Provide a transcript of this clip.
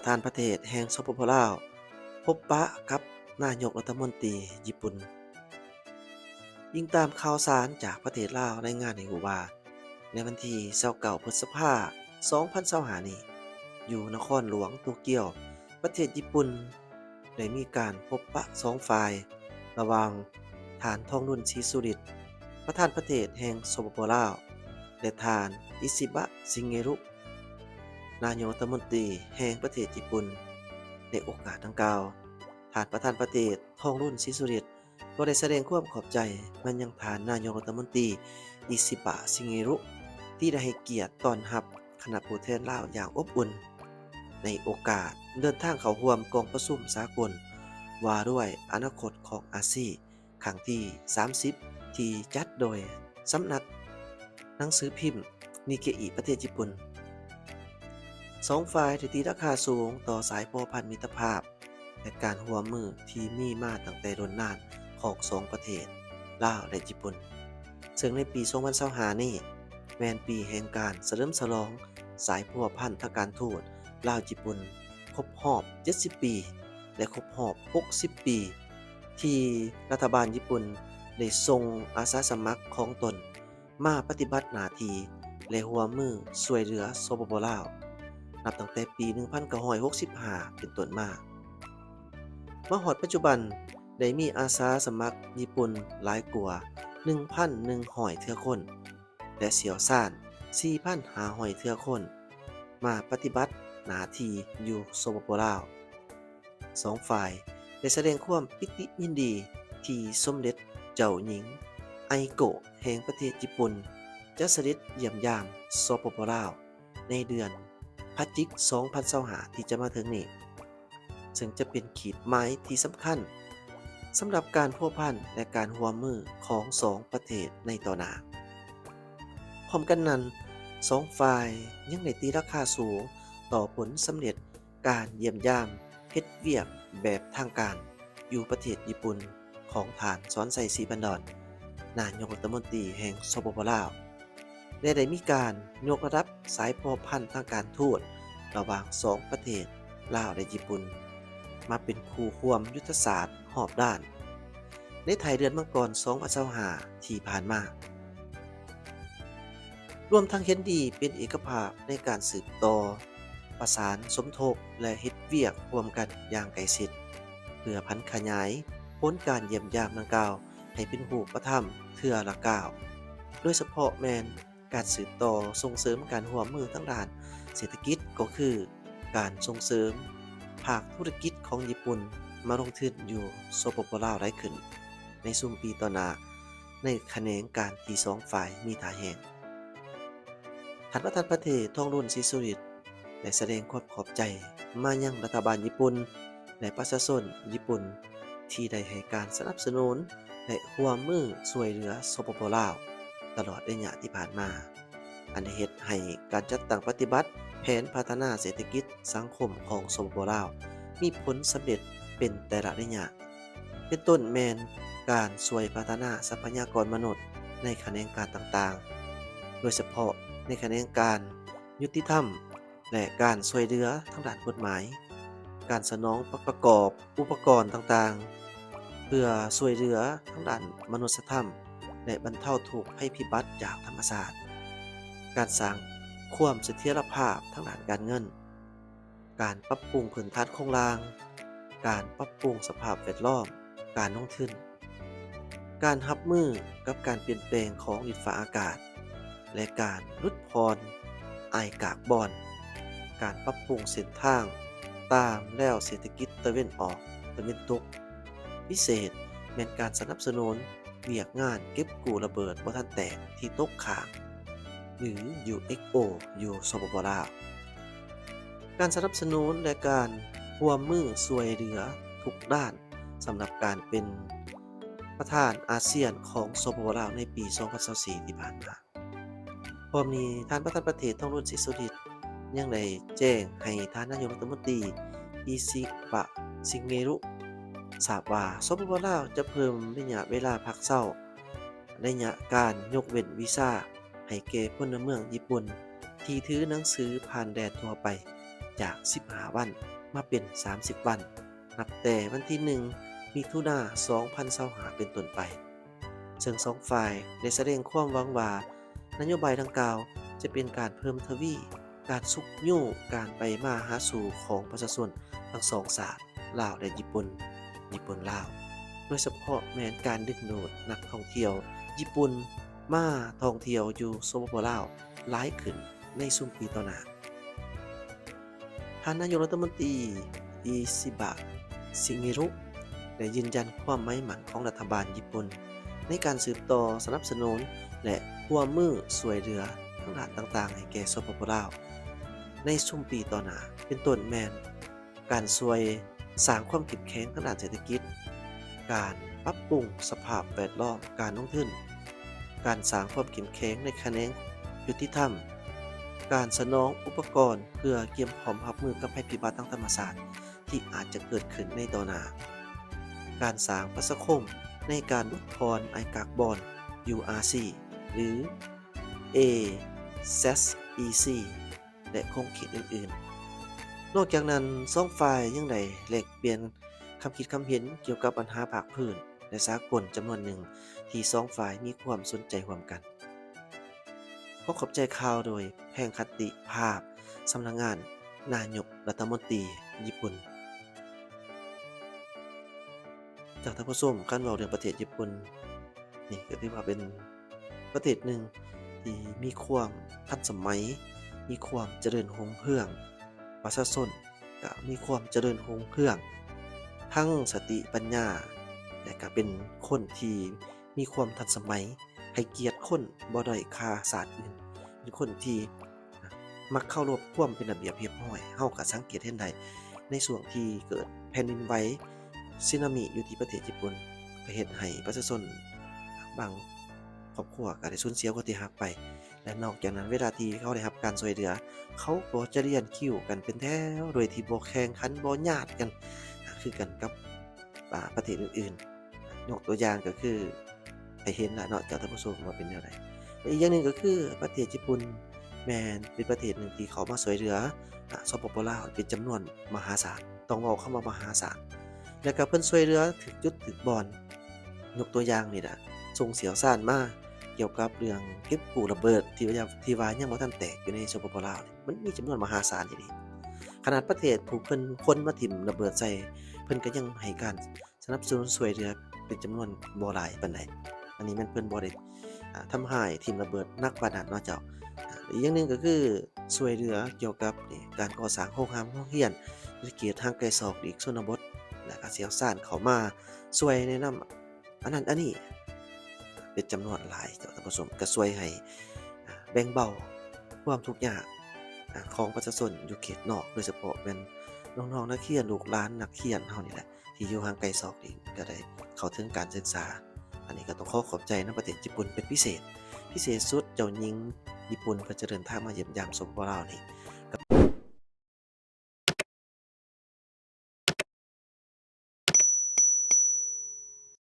ທ່ານປະເທດແຫ່ງ ສປປ ລາວ ພົບປະກັບນາຍົກລັດຖະມົນຕີຍີ່ປຸ່ນ. ອີງຕາມຂ່າວສານຈາກປະເທດລາວ ລາຍງານໃຫ້ຮູ້ວ່າ ໃນວັນທີຊາວເກົ້າ ພຶດສະພາ ສອງພັນຊາວຫ້ານີ້ ຢູ່ນະຄອນຫຼວງໂຕກຽວ ປະເທດຍີ່ປຸ່ນ ໄດ້ມີການພົບປະສອງຝ່າຍ ລະຫວ່າງທ່ານ ທອງລຸນ ສີສຸລິດ ປະທານປະເທດແຫ່ງ ສປປ ລາວ ແລະ ທ່ານ ອິຊິບະ ຊິງເງຣຸ ນາຍົກລັດຖະມົນຕີແຫ່ງປະເທດຍີ່ປຸ່ນ. ໃນໂອກາດດັ່ງກ່າວ, ທ່ານປະທານປະເທດ ທອງລຸນ ສີສຸລິດ ກໍໄດ້ສະແດງຄວາມຂອບໃຈມາຍັງທ່ານນາຍົກລັດຖະມົນຕີ ອິຊິບະ ຊິງເງຣຸ ທີ່ໄດ້ໃຫ້ກຽດຕ້ອນຮັບຄະນະຜູ້ແທນລາວຢ່າງອົບອຸ່ນ ໃນໂອກາດເດີນທາງເຂົ້າຮ່ວມກອງປະຊຸມສາກົນວ່າດ້ວຍອະນາຄົດຂອງອາຊີ ຄັ້ງທີສາມສິບ ທີ່ຈັດໂດຍສຳນັກໜັງສືພິມນິເກອິ ປະເທດຍີ່ປຸ່ນ. ສອງຝ່າຍໄດ້ຕີລາຄາສູງຕໍ່ສາຍພົວພັນມິດຕະພາບ ແລະ ການຮ່ວມມືທີ່ມີມາຕັ້ງແຕ່ດົນນານຂອງສອງປະເທດ ລາວ ແລະ ຍີ່ປຸ່ນ, ເຊິ່ງໃນປີສອງພັນຊາວຫ້ານີ້ ແມ່ນປີແຫ່ງການສະເຫຼີມສະຫຼອງສາຍພົວພັນທາງການທູດລາວ-ຍີ່ປຸ່ນ ຄົບຮອບເຈັດສິບປີ ແລະ ຄົບຮອບຫົກສິບປີ ທີ່ລັດຖະບານຍີ່ປຸ່ນໄດ້ສົ່ງອາສາສະໝັກຂອງຕົນມາປະຕິບັດໜ້າທີ່ ແລະ ຮ່ວມມືຊ່ວຍເຫຼືອ ສປປ ລາວ ນັບຕັ້ງແຕ່ປີໜຶ່ງພັນເກົ້າຮ້ອຍຫົກສິບຫ້າເປັນຕົ້ນມາ. ມາຮອດປັດຈຸບັນ ໄດ້ມີອາສາສະໝັກຍີ່ປຸ່ນຫຼາຍກວ່າໜຶ່ງພັນໜຶ່ງຮ້ອຍເທື່ອຄົນ ແລະ ຊ່ຽວຊານສີ່ພັນຫ້າຮ້ອຍເທື່ອຄົນ ມາປະຕິບັດໜ້າທີ່ຢູ່ ສປປ ລາວ. ສອງຝ່າຍໄດ້ສະແດງຄວາມປີຕິຍິນດີທີ່ສົມເດັດເຈົ້າຍິງ ໄອໂກະ ແຫ່ງປະເທດຍີ່ປຸ່ນ ຈະສະເດັດຢ້ຽມຢາມ ສປປ ລາວ ໃນເດືອນພະຈິກ ສອງພັນຊາວຫ້າ ທີ່ຈະມາເຖິງນີ້, ເຊິ່ງຈະເປັນຂີດໝາຍທີ່ສຳຄັນສຳລັບການພົວພັນ ແລະ ການຮ່ວມມືຂອງສອງປະເທດໃນຕໍ່ໜ້າ. ພ້ອມກັນນັ້ນ, ສອງຝ່າຍຍັງໄດ້ຕີລາຄາສູງຕໍ່ຜົນສຳເລັດ ການຢ້ຽມຢາມເຮັດວຽກແບບທາງການຢູ່ປະເທດຍີ່ປຸ່ນຂອງທ່ານ ສອນໄຊ ສີພັນດອນ ນາຍົກລັດຖະມົນຕີແຫ່ງ ສປປ ລາວ ແລະ ໄດ້ມີການຍົກລະດັບສາຍພົວພັນທາງການທູດລະຫວ່າງສອງປະເທດ ລາວ ແລະ ຍີ່ປຸ່ນ ມາເປັນຄູ່ຮ່ວມຍຸດທະສາດຮອບດ້ານ ໃນທ້າຍເດືອນມັງກອນ ສອງພັນຊາວຫ້າ ທີ່ຜ່ານມາ. ລວມທັງເຫັນດີເປັນເອກະພາບໃນການສືບຕໍ່ ປະສານສົມທົບ ແລະ ເຮັດວຽກຮ່ວມກັນຢ່າງໃກ້ຊິດ ເພື່ອຜັນຂະຫຍາຍຜົນການຢ້ຽມຢາມດັ່ງກ່າວໃຫ້ເປັນຮູບປະທຳເທື່ອລະກ້າວ, ໂດຍສະເພາະແມ່ນການສືບຕໍ່ສົ່ງເສີມການຮ່ວມມືທາງດ້ານເສດຖະກິດ ກໍຄືການສົ່ງເສີມພາກທຸລະກິດຂອງຍີ່ປຸ່ນມາລົງທຶນຢູ່ ສປປ ລາວ ຫຼາຍຂຶ້ນໃນຊຸມປີຕໍ່ໜ້າ ໃນຂະແໜງການທີ່ສອງຝ່າຍມີທ່າແຮງ. ທ່ານປະທານປະເທດ ທອງລຸນ ສີສຸລິດ ໄດ້ສະແດງຄວາມຂອບໃຈມາຍັງລັດຖະບານຍີ່ປຸ່ນ ແລະ ປະຊາຊົນຍີ່ປຸ່ນ ທີ່ໄດ້ໃຫ້ການສະໜັບສະໜູນ ແລະ ຮ່ວມມືຊ່ວຍເຫຼືອ ສປປ ລາວ ຕະຫຼອດໄລຍະທີ່ຜ່ານມາ, ອັນໄດ້ເຮັດໃຫ້ການຈັດຕັ້ງປະຕິບັດແຜນພັດທະນາເສດຖະກິດສັງຄົມຂອງ ສປປ ລາວ ມີຜົນສຳເລັດເປັນແຕ່ລະໄລຍະ. ເປັນຕົ້ນແມ່ນການຊ່ວຍພັດທະນາຊັບພະຍາກອນມະນຸດໃນຂະແໜງການຕ່າງໆ, ໂດຍສະເພາະໃນຂະແໜງການຍຸຕິທຳ ແລະ ການຊ່ວຍເຫຼືອທາງດ້ານກົດໝາຍ, ການສະໜອງປະກອບອຸປະກອນຕ່າງໆ ເພື່ອຊ່ວຍເຫຼືອທາງດ້ານມະນຸດສະທຳ ແລະ ບັນເທົາທຸກໄພພິບັດຈາກທຳມະຊາດ, ການສ້າງຄວາມສະຖຽນລະພາບທາງດ້ານການເງິນ, ການປັບປຸງພື້ນຖານໂຄງລ່າງ, ການປັບປຸງສະພາບແວດລ້ອມ, ການລົງທຶນ, ການຮັບມືກັບການປ່ຽນແປງຂອງດິນຟ້າອາກາດ ແລະ ການຫຼຸດຜ່ອນອາຍກາກບອນ, ການປັບປຸງເສັ້ນທາງຕາມແລວເສດຖະກິດຕາເວັນອອກຕາເວັນຕົກ, ພິເສດແມ່ນການສະໜັບສະໜູນ ວຽກງານເກັບກູ້ລະເບີດບໍ່ທັນແຕກທີ່ຕົກຄ້າງ ຫຼື ຢູເອັກໂອ ຢູ່ ສປປ ລາວ. ການສະໜັບສະໜູນ ແລະ ການຮ່ວມມືຊ່ວຍເຫຼືອທຸກດ້ານ ສຳລັບການເປັນປະທານອາຊຽນຂອງ ສປປ ລາວ ໃນປີສອງພັນຊາວສີ່ ທີ່ຜ່ານມາ. ພ້ອມນີ້, ທ່ານປະທານປະເທດ ທອງລຸນ ສີສຸລິດ ຍັງໄດ້ແຈ້ງໃຫ້ທ່ານນາຍົກລັດຖະມົນຕີ ອິຊິບະ ຊິງເງຣຸ ຊາບວ່າ ສປປ ລາວ ຈະເພີ່ມໄລຍະເວລາພັກເຊົາ, ໄລຍະການຍົກເວັ້ນວີຊາໃຫ້ແກ່ພົນລະເມືອງຍີ່ປຸ່ນທີ່ຖືໜັງສືຜ່ານແດນທົ່ວໄປ ຈາກສິບຫ້າວັນມາເປັນສາມສິບວັນ ນັບແຕ່ວັນທີໜຶ່ງ ມິຖຸນາ ສອງພັນຊາວຫ້າ ເປັນຕົ້ນໄປ, ເຊິ່ງສອງຝ່າຍໄດ້ສະແດງຄວາມຫວັງວ່າ ນະໂຍບາຍດັ່ງກ່າວຈະເປັນການເພີ່ມທະວີການຊຸກຍູ້ການໄປມາຫາສູ່ຂອງປະຊາຊົນທັງສອງຊາດ ລາວ ແລະ ຍີ່ປຸ່ນ, ຍີ່ປຸ່ນ-ລາວ, ໂດຍສະເພາະແມ່ນການດຶງດູດນັກທ່ອງທ່ຽວຍີ່ປຸ່ນມາທ່ອງທ່ຽວຢູ່ ສປປ ລາວ ຫຼາຍຂຶ້ນໃນຊຸມປີຕໍ່ໜ້າ. ທ່ານນາຍົກລັດຖະມົນຕີ ອິຊິບະ ຊິເງຣຸ ໄດ້ຢືນຢັນຄວາມໝາຍໝັ້ນຂອງລັດຖະບານຍີ່ປຸ່ນໃນການສືບຕໍ່ສະໜັບສະໜູນ ແລະ ຮ່ວມມືຊ່ວຍເຫຼືອທາງດ້ານຕ່າງໆໃຫ້ແກ່ ສປປ ລາວ ໃນຊຸມປີຕໍ່ໜ້າ, ເປັນຕົ້ນແມ່ນ ການຊ່ວຍສ້າງຄວາມເຂັ້ມແຂງທາງດ້ານເສດຖະກິດ, ການປັບປຸງສະພາບແວດລ້ອມການລົງທຶນ, ການສ້າງຄວາມເຂັ້ມແຂງໃນຂະແໜງຍຸຕິທຳ, ການສະໜອງອຸປະກອນເພື່ອກຽມພ້ອມຮັບມືກັບໄພພິບັດທາງທຳມະຊາດທີ່ອາດຈະເກີດຂຶ້ນໃນຕໍ່ໜ້າ, ການສ້າງປະຊາຄົມໃນການຫຼຸດຜ່ອນອາຍກາກບອນ ຢູ ອາ ຊີ ຫຼື ເອ ເຊັດ ອີ ຊີ ແລະ ຂົງເຂດອື່ນໆ. ນອກຈາກນັ້ນ, ສອງຝ່າຍຍັງໄດ້ແລກປ່ຽນຄຳຄິດຄຳເຫັນກ່ຽວກັບບັນຫາພາກພື້ນ ແລະ ສາກົນຈຳນວນໜຶ່ງ ທີ່ສອງຝ່າຍມີຄວາມສົນໃຈຮ່ວມກັນ. ຂໍຂອບໃຈຂ່າວໂດຍແພງຂັນຕິພາບ ສຳນັກງານນາຍົກລັດຖະມົນຕີຍີ່ປຸ່ນ. ຈາກທ່ານຜູ້ຊົມ, ຄັນເວົ້າເລື່ອງປະເທດຍີ່ປຸ່ນ ນີ້ກໍຖືວ່າເປັນປະເທດໜຶ່ງທີ່ມີຄວາມທັນສະໄໝ, ມີຄວາມຈະເລີນຮຸ່ງເຮືອງ, ປະຊາຊົນກໍມີຄວາມຈະເລີນຮຸ່ງເຮືອງ ທັງສະຕິປັນຍາ ແລະ ກໍເປັນຄົນທີ່ມີຄວາມທັນສະໄໝ, ໃຫ້ກຽດຄົນ, ບໍ່ດ້ອຍຄ່າຊາດອື່ນ, ເປັນຄົນທີ່ ມັກເຄົາລົບຄວາມເປັນລະບຽບຮຽບຮ້ອຍ. ເຮົາກໍສັງເກດເຫັນໄດ້ໃນຊ່ວງທີ່ເກີດແຜ່ນດິນໄຫວ, ສຸນາມິຢູ່ທີ່ປະເທດຍີ່ປຸ່ນ ກໍເຮັດໃຫ້ປະຊາຊົນບາງຄອບຄົວກໍໄດ້ສູນເສຍຄົນທີ່ຮັກໄປ. ແລະ ນອກຈາກນັ້ນ ເວລາທີ່ເຂົາໄດ້ຮັບການຊ່ວຍເຫຼືອ, ເຂົາກໍຈະລຽນຄິວກັນເປັນແຖວ ໂດຍທີ່ບໍ່ແຂ່ງຂັນ, ບໍ່ຍາດກັນ ຄືກັນກັບ ອາ ປະເທດອື່ນໆ. ຍົກຕົວຢ່າງກໍຄື ໃຫ້ເຫັນລະເນາະ ເຈົ້າທ່ານຜູ້ຊົມ ວ່າເປັນແນວໃດ. ແລະ ອີກຢ່າງໜຶ່ງກໍຄື ປະເທດຍີ່ປຸ່ນແມ່ນເປັນປະເທດໜຶ່ງທີ່ເຂົ້າມາຊ່ວຍເຫຼືອ ອາ ສປປ ລາວ ເປັນຈຳນວນມະຫາສານ, ຕ້ອງເວົ້າຄຳວ່າມະຫາສານ. ແລ້ວກໍເພິ່ນຊ່ວຍເຫຼືອຖືກຈຸດຖືກບ່ອນ. ຍົກຕົວຢ່າງນີ້ລະ, ສົ່ງຊ່ຽວຊານມາກ່ຽວກັບເລື່ອງເກັບກູ້ລະເບີດທີ່ວ່າ ທີ່ວ່າຍັງບໍ່ທັນແຕກຢູ່ໃນ ສປປ ລາວ ມັນມີຈຳນວນມະຫາສານອີ່ຫຼີ. ຂະໜາດປະເທດຜູ້ເພິ່ນຄົນມາຖິ້ມລະເບີດໃສ່, ເພິ່ນກໍຍັງໃຫ້ການ ສະໜັບສະໜູນຊ່ວຍເຫຼືອເປັນຈຳນວນບໍ່ຫຼາຍປານໃດ. ອັນນີ້ແມ່ນເພິ່ນບໍ່ໄດ້ ອາ ທຳຮ້າຍຖິ້ມລະເບີດໜັກປານນັ້ນເນາະເຈົ້າ. ອາ ອີກຢ່າງໜຶ່ງກໍຄືຊ່ວຍເຫຼືອກ່ຽວກັບ ນີ້ ການກໍ່ສ້າງໂຮງຮ່ຳໂຮງຮຽນໃນເຂດຫ່າງໄກສອກຫຼີກຊົນນະບົດ ແລ້ວກໍຊ່ຽວຊານເຂົ້າມາຊ່ວຍແນະນຳອັນນັ້ນອັນນີ້ເປັນຈຳນວນຫຼາຍເຈົ້າທ່ານຜູ້ຊົມ, ກໍຊ່ວຍໃຫ້ ອາ ແບ່ງເບົາຄວາມທຸກຍາກ ອາ ຂອງປະຊາຊົນຢູ່ເຂດນອກ, ໂດຍສະເພາະແມ່ນນ້ອງໆນັກຮຽນ, ລູກຫຼານນັກຮຽນເຮົານີ້ແຫຼະ ທີ່ຢູ່ຫ່າງໄກສອກຫຼີກ ກໍໄດ້ເຂົ້າເຖິງການສຶກສາ. ອັນນີ້ກໍຕ້ອງຂໍຂອບໃຈນຳປະເທດຍີ່ປຸ່ນເປັນພິເສດ, ພິເສດສຸດເຈົ້າຍິງຍີ່ປຸ່ນເພິ່ນຈະເດີນທາງມາຢ້ຽມຢາມ ສປປ ລາວ ນີ້